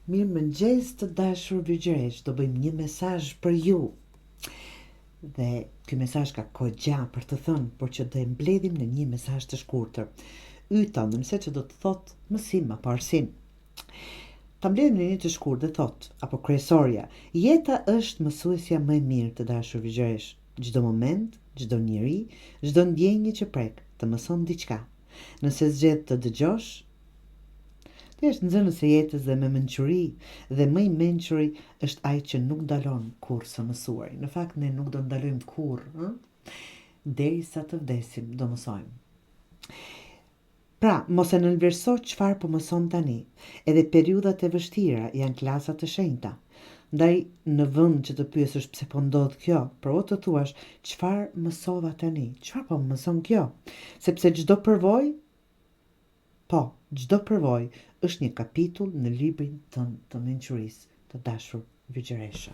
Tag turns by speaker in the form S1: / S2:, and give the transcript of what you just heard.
S1: Mirëmëngjes të dashur virgjëreshë, do bëjmë një mesazh për ju. Dhe ky mesazh ka goxha për të thënë, por që do e mbledhim në një mesazh të shkurtër. Yta, nëse që do të thotë mësim apo arsim. Ta mbledhim në një të shkurtër dhe thotë, apo kryesorja, jeta është mësuesja më e mirë të dashur virgjëreshë. Çdo moment, çdo njeri, çdo ndjenjë që prek, të mëson diçka. Nëse zgjedh të dëgjosh, Ti je nxënës e jetës dhe me mençuri dhe më i mençuri është ai që nuk ndalon kurrë së mësuari. Në fakt ne nuk do ndalojmë kurrë, ë? Derisa të vdesim do mësojmë. Pra, mos e nënvlerëso çfarë po mëson tani. Edhe periudhat e vështira janë klasa të shenjta. Ndaj, në vend që të pyesësh pse po ndodh kjo, provo të thuash çfarë mësova tani, çfarë po më mëson kjo? Sepse çdo përvojë Po, çdo përvojë është një kapitull në librin tënd të mençurisë, të dashur virgjëresha.